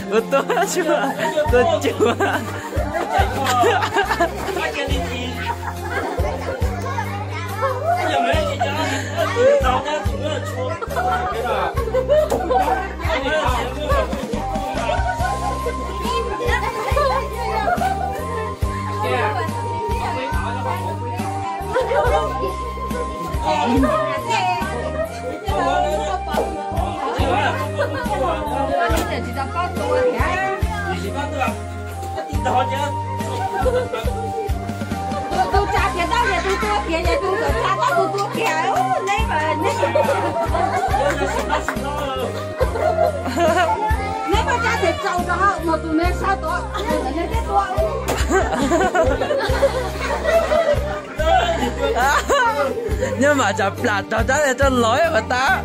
Ua tuag cuag, tuag cuag. Tus tsa tias tau, yog tus tua tias, yog tus tsa tau tus tua tias, neb, neb muab tsa tias tsaus rau hauv no, tus neb sab tod, neb thiaj tua. Nyob mas tsam plam tog tab rau los puas tas.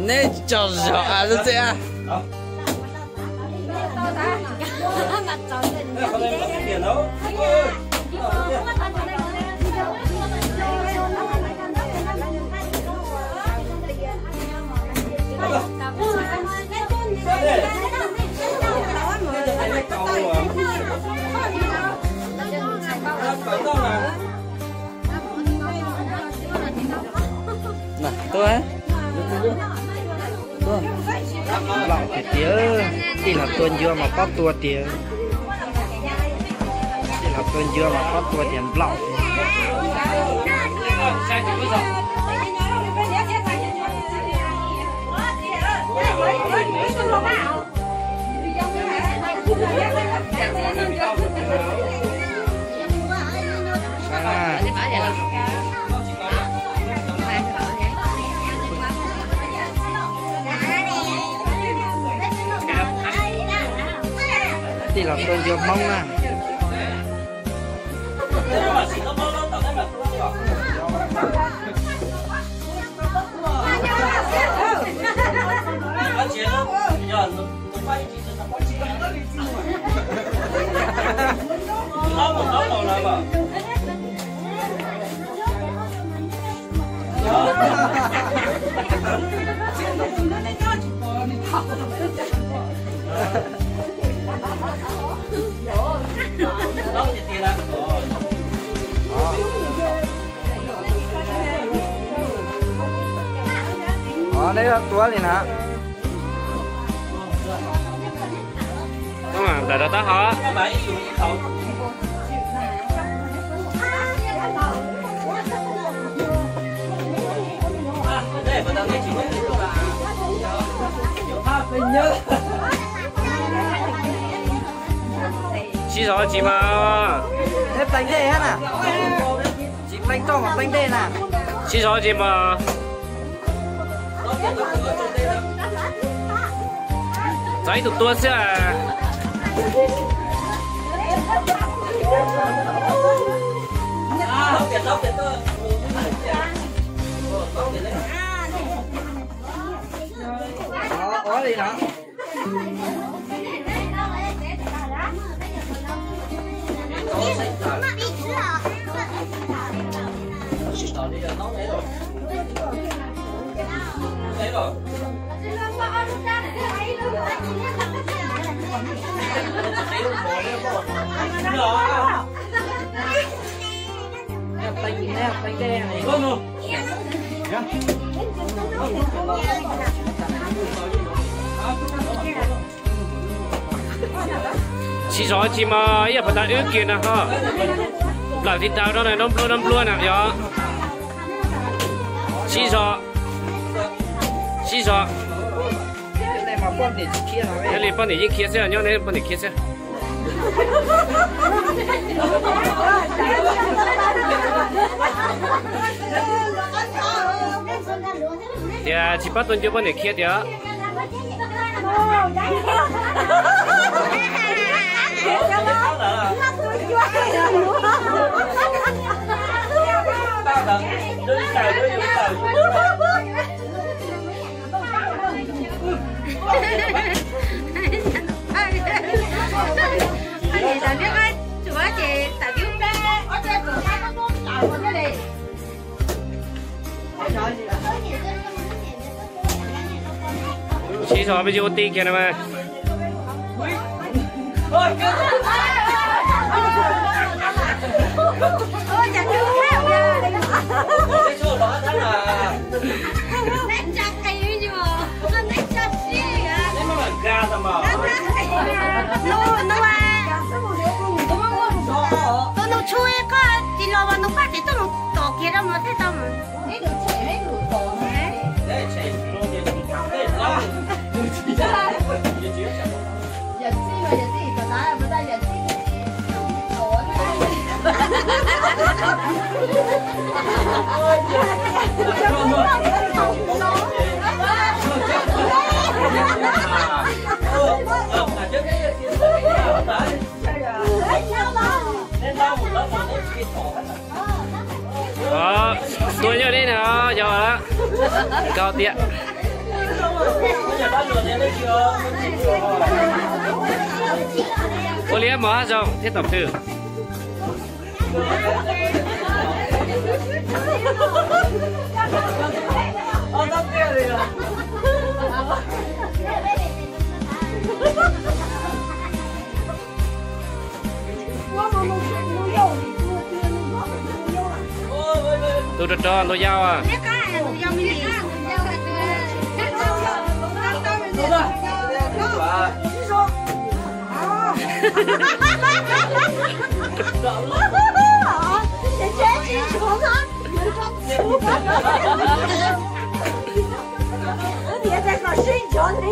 Neb tso zog a lub txij a. Nplaum tiag tiag, tij laug tua ncua mas pob tua tiag. Tij laug tua ncua mas pob tua tiag, nplaum tiag. Tij laug tua ncua Hmoob na. Neb tuav li na. Ntawm rau taub hau. Sib zog tsis mas. Tsis pleev roj mas pleev dej na. Sib zog tsis mas. Txog ib tug tuab xwb. Sib zog tsis mas ib yam pas tas wb kiag na ho. Nplawm tiv taws rau na, nruab npluab nruab npluab na yog. Sib zog. Sib zog. Yog li poj niam yeej khiav xwb, nyob ne poj niam khiav xwb. Tias tsis pab tua ncua poj niam khiav tiag. Sib zog peb ua tij kiag no mas. Tus nus tshua koj tsis los mas nus paj tseem tuaj mus tom kiag rau mas thiaj tau mas. Tua nyob deb na, yog lawm. Kau tiag. Ua li mos hab zoo thiab tom twg. Tus rog rog ntuas yau. Niam tais kom sib ntsov, niam tais kom sib ntsov, niam tais.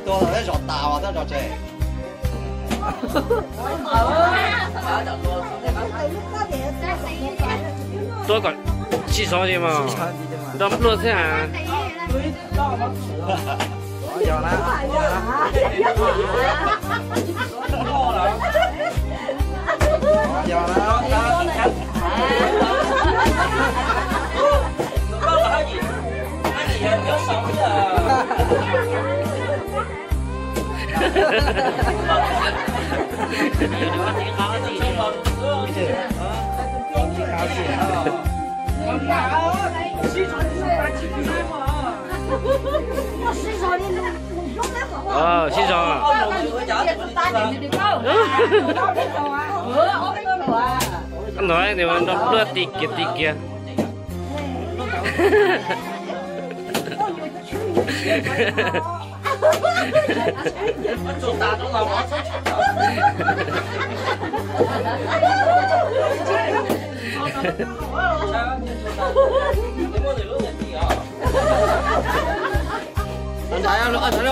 Tua zos tas os, tab zos tsev. Tua kom sib zov li mas, nrog pluaj xwb as. Sib zog. Ntawd nrog pluaj ti kiag ti kiag. Ntawd lub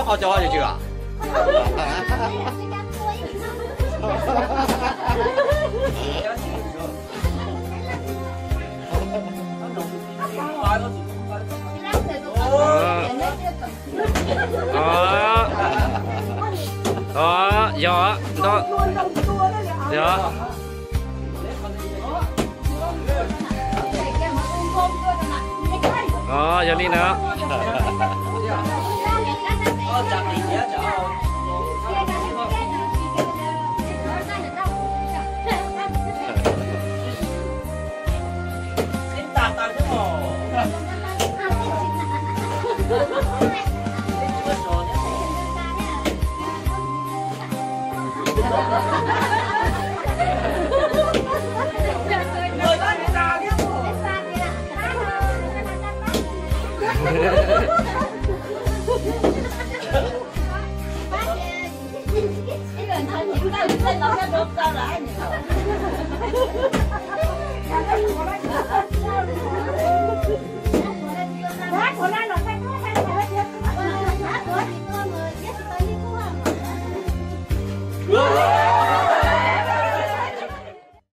qhov cos li tsw a. Yog, yog. Yog li ntawd.